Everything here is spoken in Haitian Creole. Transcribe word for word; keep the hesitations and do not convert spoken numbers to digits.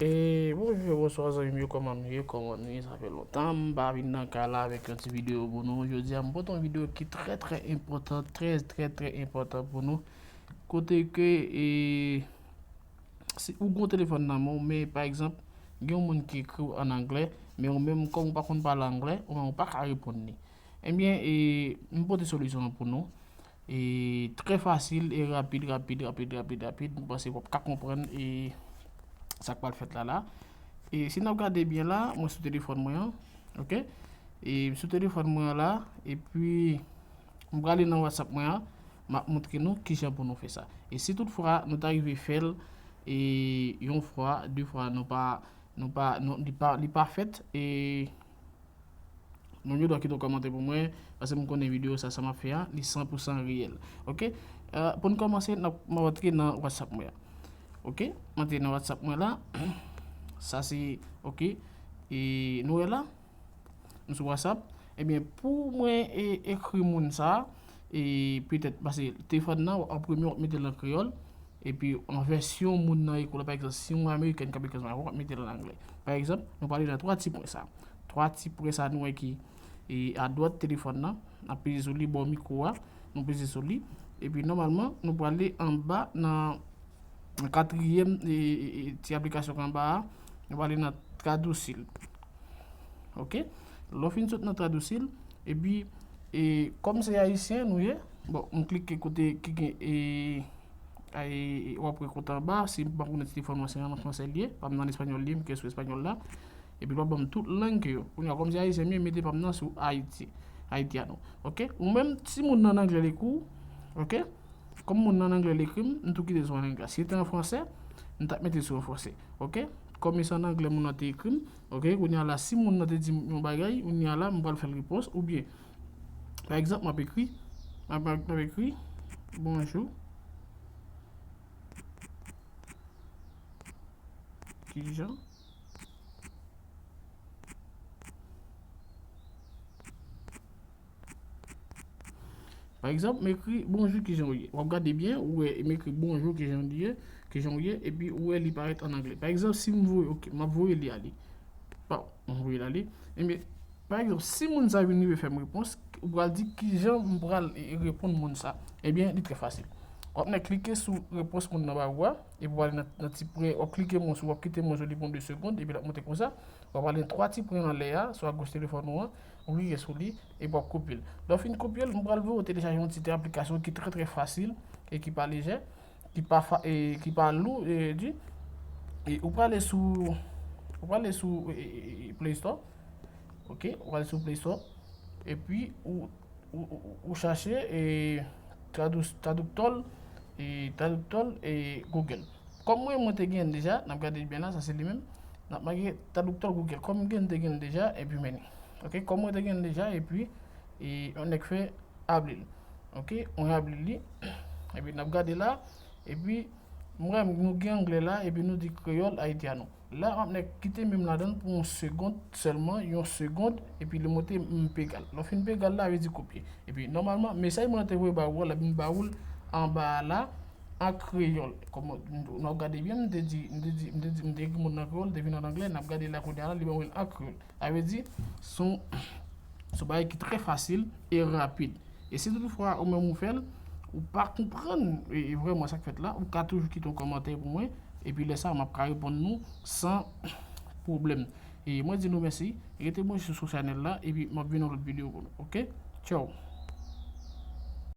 E bonjou, bonswa zanmi m yo, kòman nou ye, kòman nou ye? Sa fè lontan m pa vin nan kay la avèk yon ti videyo pou nou. Jodi a m pote yon videyo ki trè trè enpòtan, trè trè trè enpòtan pou nou. Kote ke e, si ou gon telefòn nan men w, men pa egzanp, gen yon moun ki ekri w an anglè, men ou menm kòm ou pa konn pale anglè, ou menm ou pa ka reponn li. Ebyen, e, m pote solisyon an pou nou. E trè fasil e rapid, rapid, rapid, rapid, rapid. M panse w ap ka konprann e sa k pral fèt la la. E si n ap gade byen la, mwen sou telefòn mwen an, oke? E m sou telefòn mwen an la, epi m prale nan WhatsApp mwen an, m ap montre nou kijan pou nou fè sa. E si toutfwa nou ta rive fè l, e yon fwa, de fwa, nou pa, nou pa, nou, li pa, li pa fèt, e nou gen dwa kite yon kòmantè pou mwen, paske m konnen videyo sa, sa m ap fè a, li san pou san reyèl. Oke? E, pou n kòmanse, n ap, m ap antre nan WhatsApp mwen an. Oke? M antre nan WhatsApp mwen la. Sa se, oke. E nou wè la? M sou WhatsApp. Ebyen, pou mwen e, ekri moun sa, e petèt, paske telefòn nan, an premye, w ap mete l an kreyòl, epi an vèsyon moun nan ekri w la, pa egzanp, si yon amerikèn k ap ekri ansanm avè w, w ap mete l an anglè. Pa egzanp, nou prale nan twa ti pwen sa. Twa ti pwen sa, nou wè ki, e, adwat telefòn nan, n ap peze sou li, bò mikwo a, nou peze sou li, epi nòmalman, nou prale anba nan katriyèm, e, e, e, ti aplikasyon k anba a, nou prale nan tradousi l. Oke? Lè w fin sot nan tradousi l, epi, e, kòm se ayisyen nou ye, bon, m klike kote ki gen, e, ay, w ap wè kote anba, si m pa konnen si telefòn mwen se an fransè l ye, pa m nan espanyòl li ye, m klike sou espanyòl la, epi l ap ban m tout lang ke yo. Kounye a, kòm se ayisyen m ye, m mete pa m nan sou Ayiti, Haitiano. Oke? Ou menm, si moun nan anglè l ekri w, oke? Kòm moun nan anglè l ekri m, m tou kite sou an anglè. Si l te an fransè, m t ap mete sou an fransè. Oke? Kòm e se an anglè moun nan te ekri m, oke? Kounye a la, si moun nan te di m yon bagay, kounye a la, m pral fè l repons, oubyen, pa egzanp, m ap ekri, m ap, m ap ekri, bonjou, kijan Pa egzanp, m ekri, "Bonjou, kijan w ye?" W ap gade byen, ou wè, m ekri, "Bonjou, kijan w ye?" Kijan w ye? Epi ou wè li parèt an anglè. Pa egzanp, si m voye, oke, m ap voye li ale. Pa, m voye l ale. Ebyen, pa egzanp, si moun sa vin rive fè m repons, ou pral di, "Kijan m pral, e, reponn moun sa?" Ebyen, li trè fasil. W ap nèk klike sou repons moun nan ba ou a, epi w ale nan, nan ti pwen, w ap klike mwen sou, w ap kite mwen sou li pou de segonn, epi l ap monte konsa. W ap ale nan twa ti pwen anlè a, sou agoch telefòn ou an, ou klike sou li, epi w ap kopye l. Lè w fin kopye l, m pral voye w telechaje yon ti aplikasyon ki trè, trè fasil, e ki pa lejè, ki pa fa, e ki pa lou, e di, e ou prale sou, ou prale sou, e, e, e, Play Store, oke, ou prale sou Play Store, epi ou, ou, ou, ou chache, e, tradou-, Traductor, e, Traductor, e, Google. Kòm mwen, mwen te genyen l deja, n ap gade byen la, sa se li menm. N ap make Traductor Google. Kòm mwen te genyen l deja, epi men li. Oke, kòm mwen te genyen l deja, epi, e, yon nèg fè abli l. Oke, mwen abli li. Epi n ap gade la, epi mwen, nou gen anglè la, epi nou di kreyòl ayitiyano. La, m ap nèk kite men m ladan l pou yon segonn sèlman, yon segonn, epi li montre m pegal. Lè w fin pegal la, vle di kopye. Epi, nòmalman, mesaj mwen te voye ba ou a, l ap vin ba ou l anba a la, an kreyòl. Kòm nou ap gade byen, m te di, m te di, m te di, m te ekri mo nan kreyòl, te vin an anglè, n ap gade la kounye a la, li ban mwen l an kreyòl. Sa vle di, se yon, se yon bagay ki trè fasil e rapid. E si toutfwa ou menm ou fè l, ou pa konprann, e, e vrèman sa k fèt la, ou ka toujou kite yon kòmantè pou mwen, epi lè sa a, m ap ka reponn nou san pwoblèm. E mwen di nou mèsi, rete branche sou chanèl la, epi m ap vin yon lòt videyo pou nou, oke? Tchaw!